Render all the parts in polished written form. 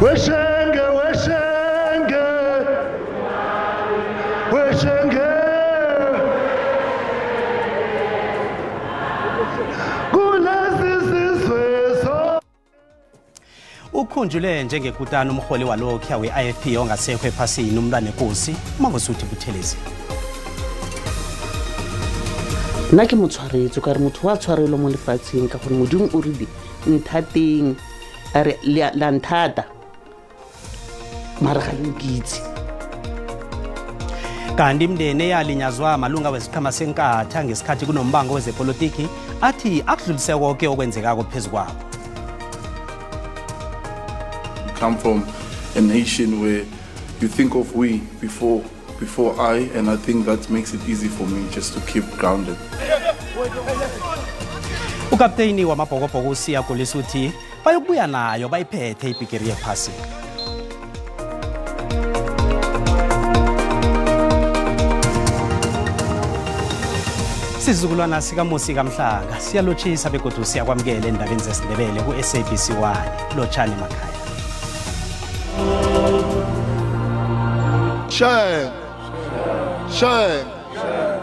Weshenge, weshenge, weshenge. Ukhunjule njengekutani umholi walokhu we-IFP ongasekho ephasini umntwanenkosi uMangosuthu Buthelezi. Nna ke motshwaretswe ka re motho wa tshwarelo mo lefatsheng ka gore Modimo o rile nthateng a re la nthata mara ga le nkitse. Kanti imndeni eyalinyazwa malunga wesiqhema seNkatha ngesikhathi kunombango wezepolitiki athi akudlulise konke okwenzekako phezu kwabo. Come from a nation where you think of we before I, and I think that makes it easy for me just to keep grounded. Ukapteni wamabhokobhoko uSiya Kolisi uthi bayokubuya nayo bayiphethe ibhigiri yephasi. Sizukulwana sikaMusi kaMhlanga siyalotshisa begodu siyakwamukela endabeni zesiNdebele ku-SABC 1. Lotshani makhaya. Shame. Shame.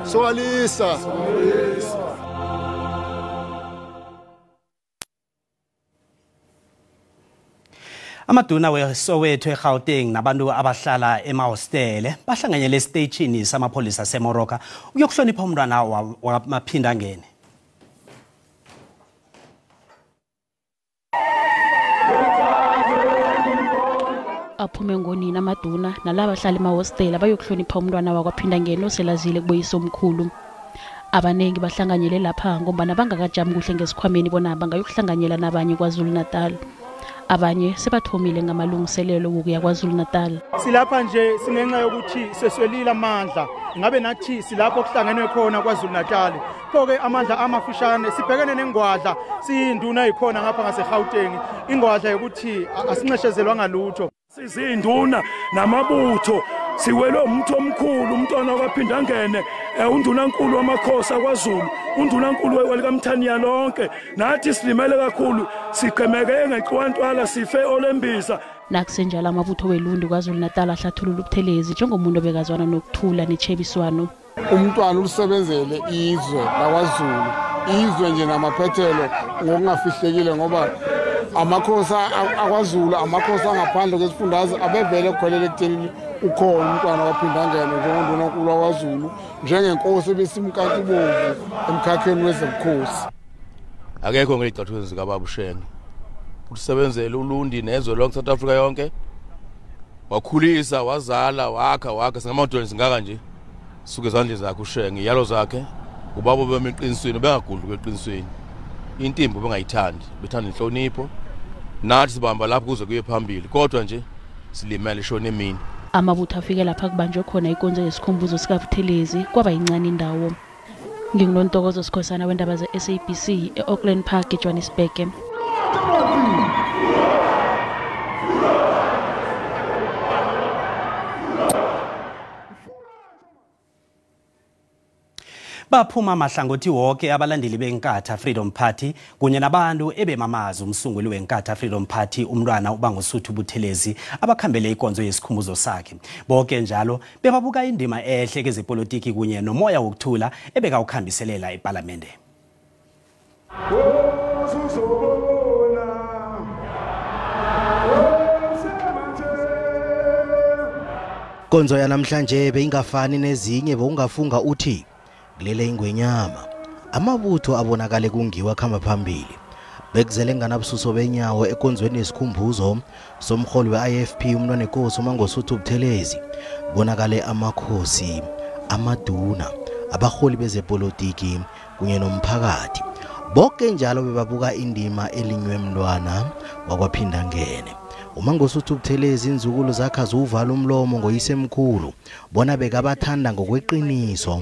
Soalisa. Amaduna weSoweto eGauteng nabantu abahlala emahostele bahlanganyele esiteyishini samapholisa seMoroka ukuyokuhlonipha umntwana wamaphindangene. Aphume ngonina amaduna nalaba abahlala emahostela bayokuhlonipha umntwana wakwaphindangene oselazile kuboyise omkhulu. Abanengi bahlanganyele lapha ngombana bangakajami kuhle ngesikhwameni bona bangayokuhlanganyela nabanye KwaZulu-Natal. Abanye sebathomile ngamalungiselelo wokuya KwaZulu-Natal. Silapha nje singenxa yokuthi seswelile amandla, ngabe nathi silapho kuhlangenwe khona KwaZulu-Natal. Pho-ke amandla amafushane sibhekene nengwadla siyinduna eyikhona ngapha ngaseGauteng, ingwadla yokuthi asinxeshezelwanga lutho. Sizinduna namabutho siwelwe umuntu omkhulu umntwana wakwaphindangene, undunankulu wamakhosi akwaZulu, undunankulu welikaMthaniya lonke. Nathi silimele kakhulu, sigqemeke ngeqwantwala sife olembiza. Nakusenjalo amabutho weLundi KwaZulu-Natal ahlathulula uButhelezi njengomuntu obekazwana nokuthula nechebiswano. Umntwana ulisebenzele izwe lakwaZulu, izwe nje namaphethelo ngokungafihlekile ngoba amakhosi akwaZulu, amakhosi angaphandle kwesifundazwe abevele ekukholele ekutheni ukhona umntwana waphindangene njengondunankulu wakwaZulu, njengenkosi ebesimkantubomvu emkhakheni wezobukhosi. Akekho ngey'cathulweni zikababa uShenge, ulisebenzele uLundi nezwe lonke, South Africa yonke. Wakhulisa, wazala, wakha singamadoni singaka nje suke ezandleni zakhe uShenge. Iyalo zakhe ubaba bemi eqinisweni, bengagudluki eqinisweni, intimbo bengayithandi, bethanda inhlonipho. Nathi sibamba lapho kuze kuye phambili, kodwa nje silimele shona emini. Amabutho afike lapha kubanjwe khona inkonzo yesikhumbuzo sikaButhelezi kwaba yincane indawo. NginguNontokozo Sikhosana wendaba ze-SABC e-Auckland Park eJohannesburg. Baphuma mahlangothi wonke abalandeli beNkatha Freedom Party kunye nabantu ebemamazi umsunguli weNkatha Freedom Party umntwana uBangosuthu Buthelezi abakhambele inkonzo yesikhumbuzo sakhe. Bonke njalo bebabuka indima ehle kezepolitiki kunye nomoya wokuthula ebekawukhambiselela ePalamende. Konzo yanamhlanje beyingafani nezinye, bowungafunga uthi kulele ingwenyama. Amabutho abonakale kungiwa khamba phambili. Bekuzele nganabususo benyawo ekonzweni yesikhumbuzo somholi we-IFP umntwanenkosi uMangosuthu Buthelezi. Bonakale amakhosi, amaduna, abaholi bezepolitiki kunye nomphakathi. Bonke njalo bebabuka indima elinywe mntwana wakwaphindangene. uMangosuthu Buthelezi inzukulu zakhe azuvala umlomo ngoyisemkhulu, bona bekabathanda ngokweqiniso.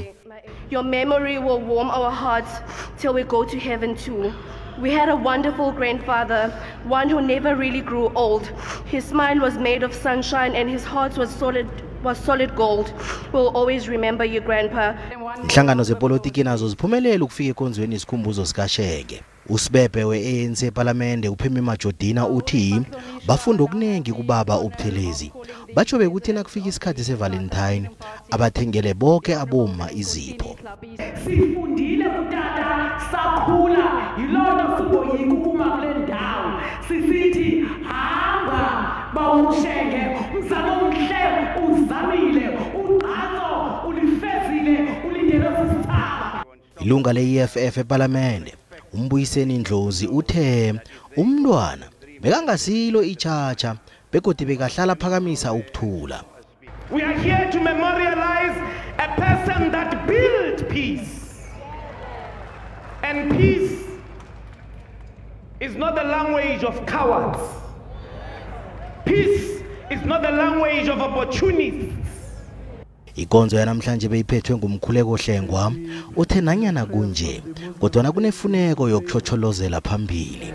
Your memory will warm our hearts till we go to heaven too. We had a wonderful grandfather, one who never really grew old. His smile was made of sunshine and his heart was solid gold. We'll always remember you, Grandpa. Inhlangano zepolitiki nazo ziphumelele ukufika enkonzweni yesikhumbuzo sikaShenge. Usibebe we-ANC ePalamende uPhemi Majodina uthi bafunda okuningi kubaba uButhelezi. Batsho bekuthi nakufika isikhathi seValentine abathengele bonke aboma izipho. Sifundile kutata sakhula yilona singoyiki ukuma kule ndawo. Sisithi hamba bawushenge umzamo omhle uzamile ugqatso ulifezile ulindele sisithaba. Ilunga le-EFF ePalamende uMbuyiseni Ndlozi uthe umntwana bekangasilo ichacha begodu bekahlala phakamisa ukuthula. We are here to memorialize a person that built peace. And peace is not the language of cowards. Peace is not the language of opportunists. Ikonzo yanamhlanje beyiphethwe ngumkhuleko Hlengwa uthe nanyana kunje kodwa kunefuneko yokuchocholozela phambili.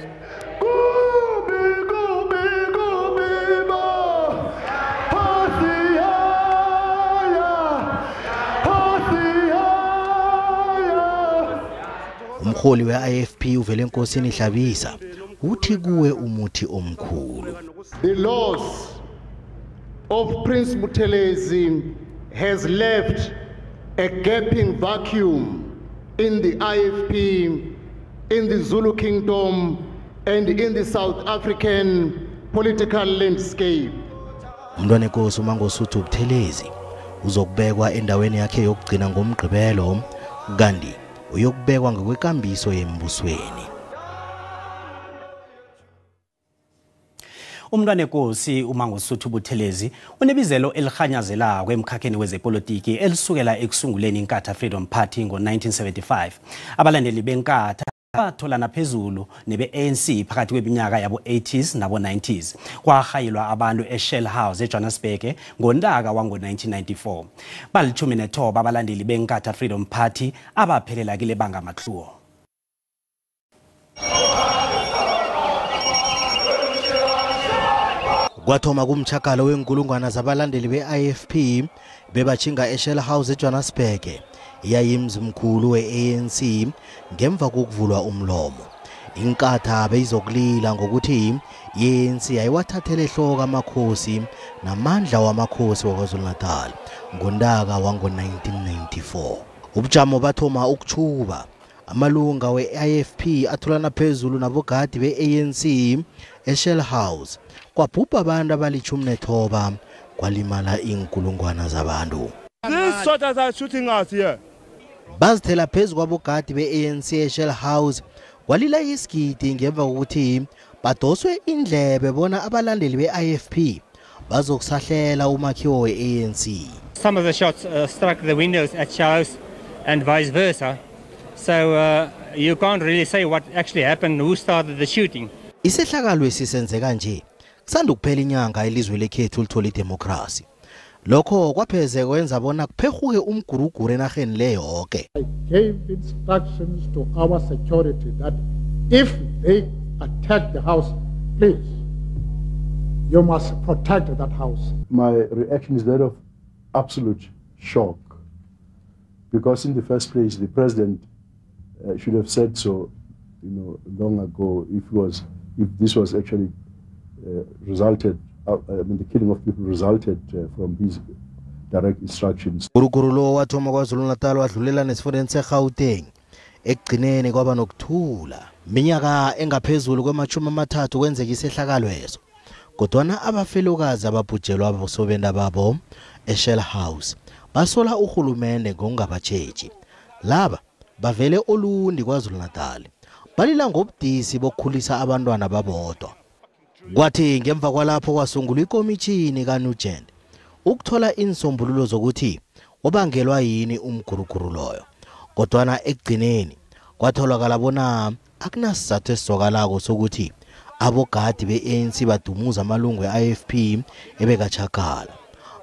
Umholi we-IFP uvele enkosini Hlabisa uthi kuwe umuthi omkhulu. The loss of Prince Buthelezi has left a gaping vacuum in the IFP, in the Zulu Kingdom, and in the South African political landscape. Umntwana enkosi uMangosuthu Buthelezi uzokubekwa endaweni yakhe yokugcina ngomgqibelo kanti uyokubekwa ngokwekambiso yembusweni. Umntwana enkosi uMangosuthu Buthelezi unebizelo elihanyazelako emkhakheni wezepolitiki elisukela ekusunguleni iNkatha Freedom Party ngo-1975. Abalandeli beNkatha batholana phezulu nebe-ANC phakathi kweminyaka yabo-80s nabo-90s. Kwahayelwa abantu eShell House eJohannesburg ngontaka wango-1994. Bali-19 abalandeli beNkatha Freedom Party abaphelela kile banga mahluwo. Kwathoma kumtshakalo wenkulungwana zabalandeli be-IFP bebachinga eShell House eJohannesburg iyayimzimkhulu we-ANC ngemva kokuvulwa umlomo. Inkatha beyizokulila ngokuthi i-ANC ayiwathathele ehloko amakhosi namandla wamakhosi waKwaZulu-Natal ngontaka wango-1994. Ubujamo bathoma ukuchuba amalunga we-IFP atholana phezulu nabogadi be-ANC eShell House. Kwabhubha abantu abali-19 kwalimala inkulungwana zabantu. These soldiers are shooting us here. Bazithela phezu kwabogadi be-ANC eShell House kwalila isigidi ngemva kokuthi badoswe indlebe bona abalandeli be-IFP bazokusahlela umakhiwo we-ANC. Some of the shots struck the windows at Shell House and vice versa. So you can't really say what actually happened, who started the shooting. Isehlakalo esisenzeka nje kusanda kuphela inyanga ilizwe lekhethu lithola idemocracy. Lokho kwapheze kwenza bona kuphehuke umguruguru enarheni le yonke. I gave instructions to our security that if they attack the house, please, you must protect that house. My reaction is that of absolute shock, because in the first place, the president should have said so, you know, long ago, if this was actually resulted, I mean, the killing of people resulted from his direct instructions. Guruguru lo wathoma KwaZulu-Natal wadlulela nesifundeni seGauteng. Ekugcineni kwaba nokuthula. Minyaka engaphezulu kwama-30 kwenzeka isehlakalo eso. Kodwana abafelokazi ababhujelwa abosobenda babo eShell House basola uhulumende ngokungabatjheji. Laba bavele olundi KwaZulu-Natal. Balila ngobudisi bokukhulisa abantwana babodwa. Kwathi ngemva kwalapho kwasungulwa ikomishini kaNugent ukuthola insombululo zokuthi wabangelwa yini umguruguru loyo. Kodwana ekugcineni kwatholakala bona akunasizathu esizokalako sokuthi abogadi be-ANC badumuza amalungu e-IFP ebekachakala.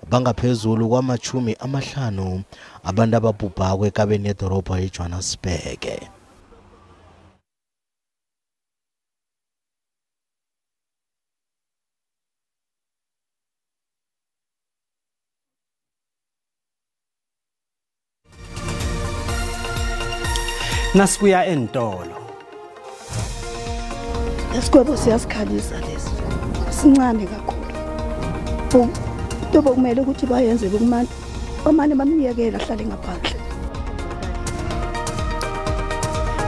Bangaphezulu kwama-50 abantu ababhubhako ekabeni yedorobha eJohannesburg. Nasibuya entolo. Lesigwebo siyasikhalisa lesi, sincane kakhulu. Into bokumele ukuthi bayenze bekumane bamane bamyekela ahlale ngaphandle.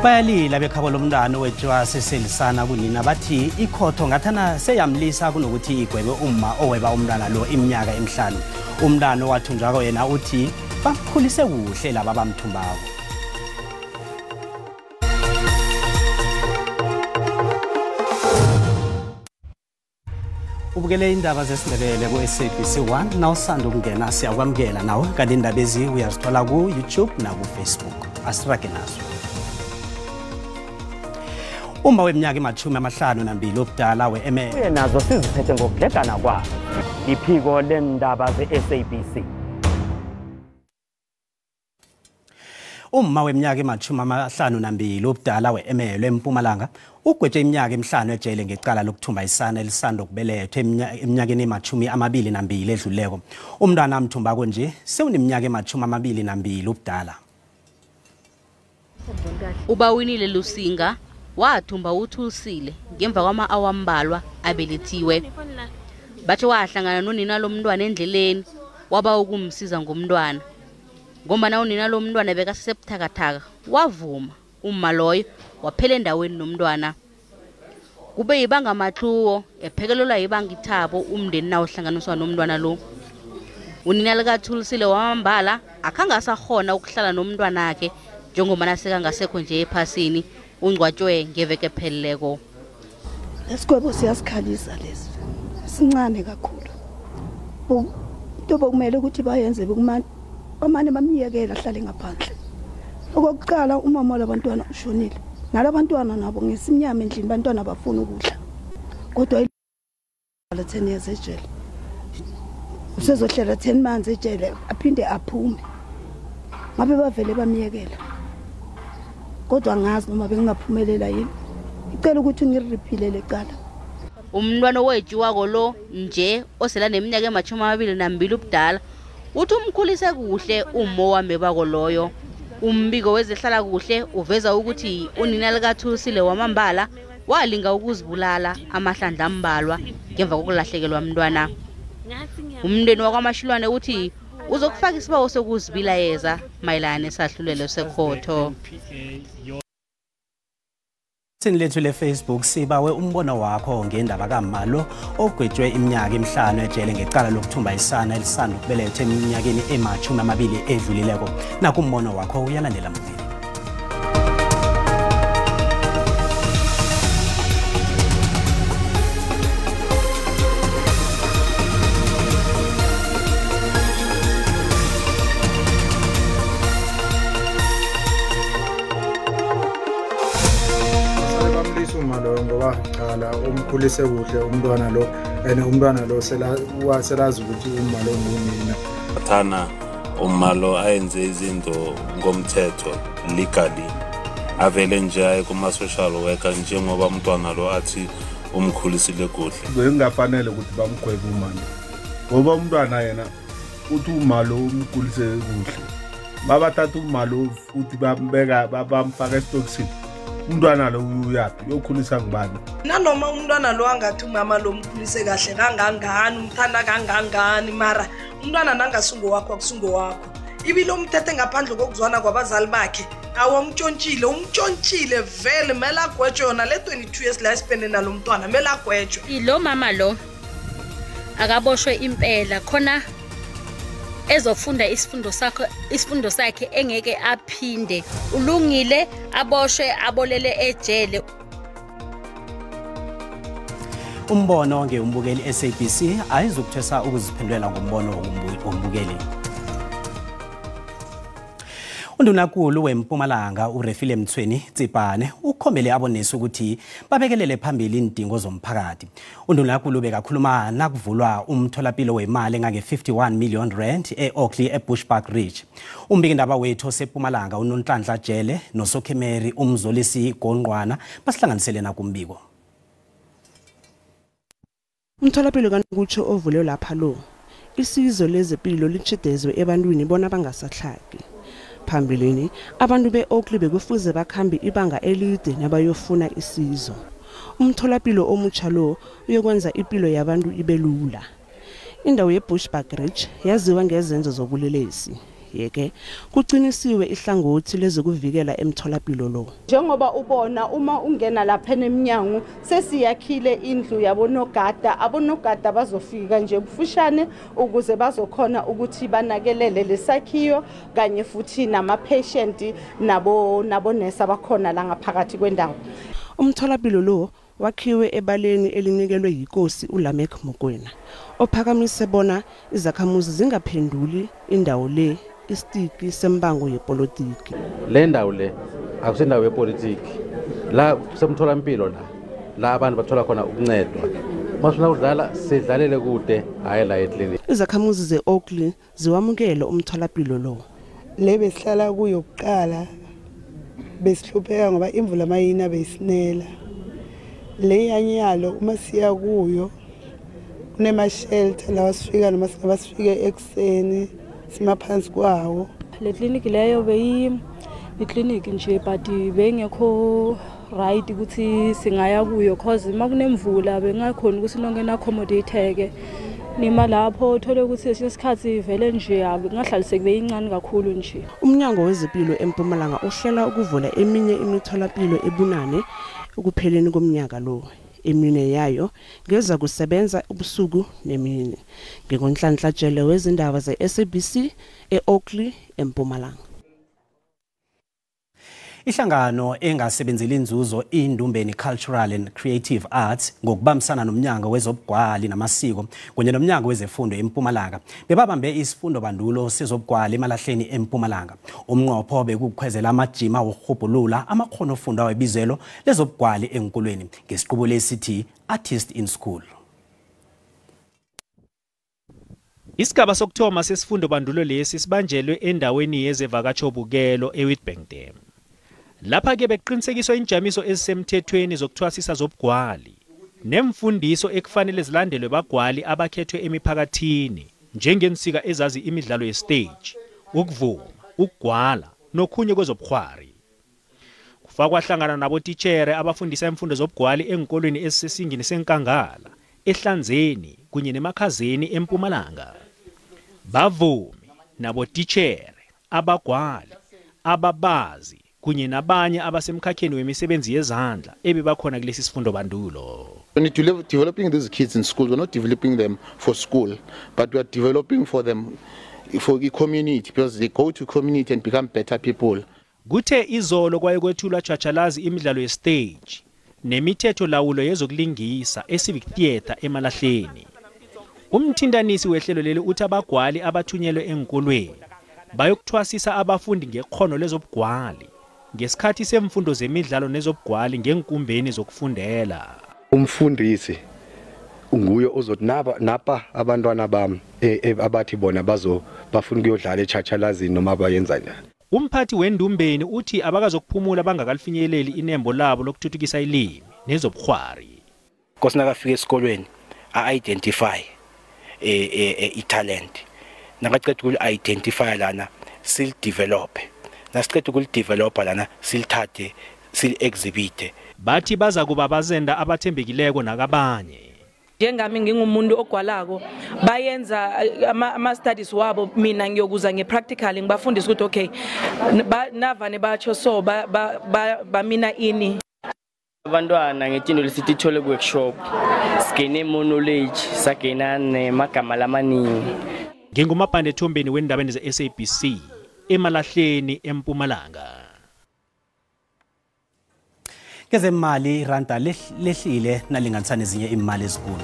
Bayalila bekhabo lomntwana owetjiwa seselisana kunina, bathi ikhotho ngathana seyamlisa kunokuthi igwebe umma oweba umntwana lo iminyaka emihlanu. Umntwana owathunjwako yena uthi bamkhulise kuhle laba bamthumbako. Ubukele indaba zesiNdebele ku-SABC 1. Nawusanda ukungena siyakwamukela nawe, kanti indaba ezi uyazithola ku-YouTube naku-Facebook. Asirage nazo. Uma weminyaka ema-52 obudala we-ML Uye nazo siziphethe ngokudlegana kwazo. Iphiko lendaba ze-SABC. Umma weminyaka ema-52 obudala we-ML eMpumalanga ugwetshwe iminyaka emihlanu ejele ngecala lokuthumba isana elisanda ukubelethwa eminyakeni ema-22 edluleko. Umntwana amthumbako nje sewuneminyaka ema-22 obudala. Ubawinile Lusinga wathumba uThulisile ngemva kwama-awa ambalwa abelethiwe. Bathi wahlangana nonina lomntwana endleleni, waba ukumsiza ngomntwana. Ngombana unina lomntwana bekasesebuthakathaka, wavuma. Umma loyo waphela endaweni nomntwana. Kube yibanga mathluwo, ephekelelwa yibanga ithabo umndeni nawo ohlanganiswa nomntwana lo. Unina likaThulisile wamambala akhange asakghona ukuhlala nomntwanakhe njengombana sekangasekho nje ephasini. Ungcwatshwe ngeveke epheleleko. Lesigwebo siyasikhalisa lesi, sincane kakhulu. Into bokumele ukuthi bayenze bekumane bamane bamyekela ahlale ngaphandle. Okokuqala umama labantwana ushonile, nalabantwana nabo ngesimnyama endlini, bantwana bafuna ukudla. Kodwa la 10 years ejele, usezohlela 10 months ejele aphinde aphume. Ngabe bavele bamyekela, kodwa angazi noma bengingaphumelela yini. Icela ukuthi ngiriphile lecala. Umntwana owetjiwako lo nje osela neminyaka ema-22 ubudala uthi umkhulise kuhle umma owamebako loyo. Umbiko wezehlala kuhle uveza ukuthi unina likaThulisile wamambala walinga ukuzibulala amahlandla ambalwa ngemva kokulahlekelwa mntwana. Umndeni wakwaMashilwane uthi uzokufaka isibawo sokuzibilayeza mayelana nesahlulelo sekhotho. Sini lethu le-Facebook sibawe umbono wakho ngendaba kamma lo ogwetshwe iminyaka emihlanu ejele ngecala lokuthumba isana elisanda ukubelethwa eminyakeni ema-20 edlulileko. Naku umbono wakho uyalandela mvili. Ngoba umkhulise kuhle umntwana lo, and umntwana lo selazi ukuthi umma lo ngunina. Athana umma lo ayenze izinto ngomthetho legally, avele nje aye kuma-social worker njengoba umntwana lo athi umkhulisile kuhle. Bekungafanele ukuthi bamgwebe umama, ngoba umntwana yena uthi umma lo umkhulise kuhle. Babathatha umma lo futhi bambeka bamfaka esitokisini. Umntwana lo uyaphi uyokhulisa ngubani? Nanoma umntwana lo angathi umama lo umkhulise kahle kangangani, umthanda kangangani, mara umntwana nangasungowakho akusungowakho. Ibile umthethe ngaphandle kokuzwana kwabazali bakhe, awamtshontshile, umtshontshile vele, mele agwetshwe yona le 22 years la esipende nalo mntwana, mele agwetshwe. Lo mama lo akaboshwe impela khona ezofunda isifundo sakhe engeke aphinde. Ulungile aboshwe abolele ejele. Umbono ngeumbukeli SABC ayizukuthwesa ukuziphendulela ngombono wombukeli. Undunankulu weMpumalanga uRefile Mtsweni Tsipane ukhombele abonesi ukuthi babekelele phambili indingo zomphakathi. Undunankulu bekakhuluma nakuvulwa umtholapilo wemali engange-51 million rand e-Oakley eBushbuck Ridge. Umbikindaba wethu oseMpumalanga uNonhlanhla Jele noSokhemeri uMzolisi Gonqwana basihlanganisele nakumbiko. Umtholapilo kaNkutsho ovulwe lapha lo isizo lezempilo litshidezwe ebantwini bona bangasahlaki. Phambilini abantu be-Oakley bekufuze bakhambe ibanga elide nabayofuna isizo. Umtholapilo omutsha lo uyokwenza impilo yabantu ibe lula. Indawo yeBushbuckridge yaziwa ngezenzo zobulelesi. Yeke kuqinisiwe ihlangothi lezokuvikela emtholapilo lo. Njengoba ubona uma ungena lapha eminyango sesiyakhile indlu yabonogada, abonogada bazofika nje bufushane ukuze bazokhona ukuthi banakelele lesakhiyo kanye futhi nama patient nabo nabonesa abakhona la ngaphakathi kwendawo. Umtholapilo lo wakhiwe ebaleni elinikelwe yinkosi uLameck Mokoena, ophakamise bona izakhamuzi zingaphenduli indawo le isitiki sembango yepolitiki. Le ndawo le akusendawo yepolitiki, la kusemtholampilo la abantu bathola khona ukuncedwa. Masifuna ukudlala sidlalele kude, hayi la eklinikhi. Izakhamuzi ze-Oakley ziwamukele umtholapilo lo. Le besihlala kuyo kuqala besihlupheka ngoba imvula mayina beyisinela. Le yanyalo uma siya kuyo kunemashelter lawa sifika noma singabasifike ekuseni simaphansi kwawo. Le clinic leyo beyi clinic nje but bengekho right ukuthi singaya kuyo cause makunemvula bengakhona ukuthi nonke na accommodate nima lapho uthole ukuthi esikhathi vele nje akungahlaliseki beyincane kakhulu nje. Umnyango wezempilo eMpumalanga uhlela ukuvula eminye imitholapilo ebunane ukupheleni komnyaka lo. Emine yayo ngeza kusebenza ubusuku nemini. NginguNhlanhla Jele wezindaba ze-SABC e-Oakley eMpumalanga. Ihlangano engasebenzeli inzuzo iNdumbeni Cultural and Creative Arts ngokubambisana nomnyango wezobugwali namasiko kunye nomnyango wezefundo eMpumalanga bebabambe isifundo bandulo sezobugwali emalahleni eMpumalanga. Umnqopho bekukhwezela amajima wokuhubhulula amakhono ofunda webizelo lezobugwali enkulweni ngesiqubo lesithi Artist in School. Isigaba sokuthoma sesifundo bandulo lesi sibanjelwe endaweni yezevakatshobukelo eWitbank Dam. Lapha ke beqinisekiswa injamiso ezisemthethweni zokuthwasisa zobugwali nemfundiso ekufanele zilandelwe bagwali abakhethwe emiphakathini njengensika ezazi imidlalo yestage, ukuvuma, ukugwala nokhunye kwezobukhwari. Kufakwa hlangana nabotitshere abafundisa imfundo zobugwali enkolweni ezisesingini senkangala, ehlanzeni kunye nemakhazeni eMpumalanga. Bavumi nabotitshere, abagwali, ababazi kunye nabanye abasemkhakheni wemisebenzi yezandla ebebakhona kulesi sifundo bandulo. When you're developing these kids in school, we're not developing them for school, but we are developing for them for the community, because they go to community and become better people. Kuthe izolo kwaye kwethulwa chachalazi imidlalo yestage nemithetho lawulo yezokulingisa eCivic Theatre emalahleni. Umthintanisi wehlelo leli uthi abagwali abathunyelwe enkolweni bayokuthwasisa abafundi ngekhono lezobugwali ngesikhathi semfundo zemidlalo nezobugwali ngenkumbeni zokufundela. Umfundisi nguye ozothi napa abantwana bami abathi bona bafuna ukuyodlala echachalazini noma bayenzani. Umphathi wendumbeni uthi abakazokuphumula bangakalifinyeleli inembo labo lokuthuthukisa ilimi nezobukhwari. Nkosi nakafika esikolweni a-identify i-talent. Nakaqeda ukuli-identify lana silidevelop. Nasiqeda ukulidevelopa lana silithathe sili-exhibite. Bathi baza kuba bazenda abathembekileko nakabanye. Njengami ngingumuntu ogwalako bayenza ama studies wabo, mina ngiyokuza ngepractical ngibafundisa ukuthi okay navane batsho so bamina ini. Abantwana ngetinto lesithole ku workshop sigene knowledge sagena nemagama lamaningi. Ngingumabhande Thombeni wendabeni ze-SABC emalahleni eMpumalanga. Kezemali iranda lehlile nalinganisana nezinye imali ezinkulu.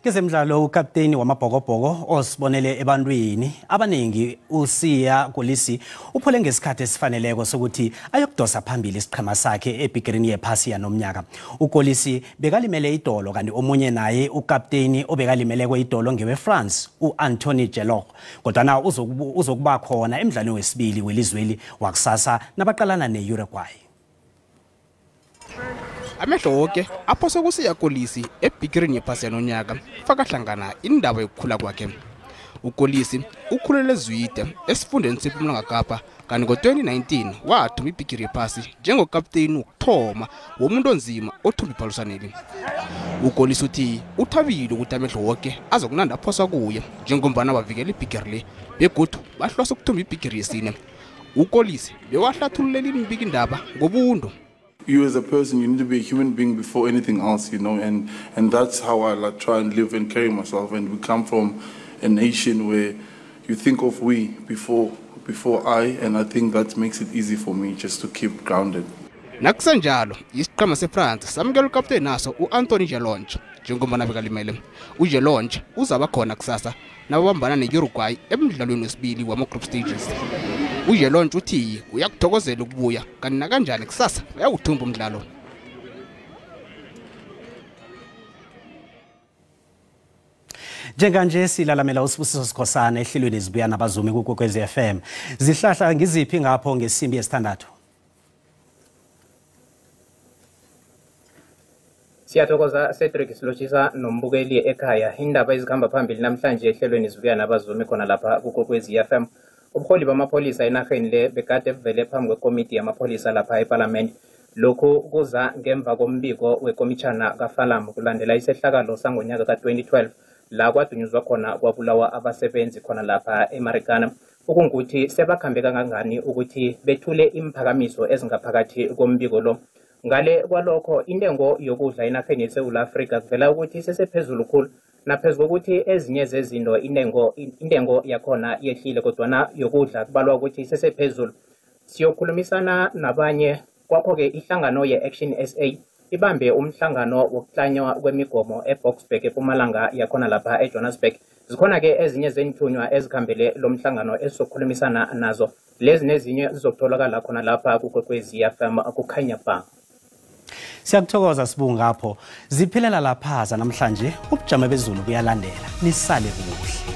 Kezemidlalo, ukapteni wamabhokobhoko osibonele ebantwini abaningi uSiya Kolisi uphole ngesikhathi esifaneleko sokuthi ayokudosa phambili isiqhema sakhe ebhigirini yephasi yanomnyaka. UKolisi bekalimele idolo, kanti omunye naye ukapteni obekalimeleko idolo ngewe-France u-Anthony Jelonch, kodwana uzokuba khona emdlalweni wesibili welizweli wakusasa nabaqalana ne-Uruguay. Amehlo woke aphose kuSiya Kolisi ebhikirini yephasi yanonyaka, faka hlangana indaba yokukhula kwakhe. UKolisi ukhulele eZwide esifundeni seMpumalanga Kapa, kanti ngo-2019 wathumba ibhigiri yephasi njengokapteni wokuthoma womuntu onzima othumba iphaliswaneli. UKolisi uthi uthabile ukuthi amehlo woke azokunanda aphoswa kuye njengombana bavikela ibhigiri le begodu bahlose ukuthumba ibhigiri yesine. UKolisi bewahlathululela imbikindaba ngobuntu. You as a person, you need to be a human being before anything else, you know, and that's how I like try and live and carry myself. And we come from a nation where you think of we before I, and I think that makes it easy for me just to keep grounded. Nakusenjalo, isiqhema seFrance samukela ukapteni naso u-Anthony Jelonch njengombana bekalimele. UJelonch uzaba khona kusasa nababambana ne-Uruguay emdlalweni wesibili wama-group stages. UJelonch uthi uyakuthokozela ukubuya, kanti nakanjani kusasa uyawuthumba umdlalo. Njenganje silalamela uSibusiso Sikhosana ehlelweni Zibuya Nabazumi kuKwekwezi FM. Zihlahla ngiziphi ngapho ngesimbi yesithandathu? Siyathokoza Cedric, silotshisa nombukeli ekhaya. Indaba ezikhamba phambili namhlanje ehlelweni Zibuya Nabazumi khona lapha kuKwekwezi FM. Ubuholi bamapholisa enarheni le bekade buvele phambi kwekomiti yamapholisa lapha eParliament. Lokhu kuza ngemva kombiko wekomitjhana kaFalam kulandela isehlakalo sangonyaka ka-2012 la kwadunyuzwa khona kwabulawa abasebenzi khona lapha eMarikana. Ukungukuthi sebakhambe kangangani ukuthi bethule imphakamiso ezingaphakathi kombiko lo. Ngale kwalokho, intengo yokudla enarheni yeSewula Afrika kuvela ukuthi sesephezulu khulu, naphezu kokuthi ezinye zezinto intengo yakhona yehlile, kodwana yokudla kubalwa ukuthi sesephezulu. Siyokhulumisana nabanye. Kwakho-ke ihlangano ye-Action SA ibambe umhlangano wokuklanywa kwemigomo eBoksburg eMpumalanga yakhona lapha eJohannesburg. Zikhona-ke ezinye zenthunywa ezikhambele lo mhlangano esizokhulumisana nazo. Lezi nezinye zizokutholakala khona lapha kuKwekwezi FM kukhanya ba. Siyakuthokoza Sibu ngapho. Ziphilela lapha namhlanje, ubujamo bezulu buyalandela. Nisale kuhle.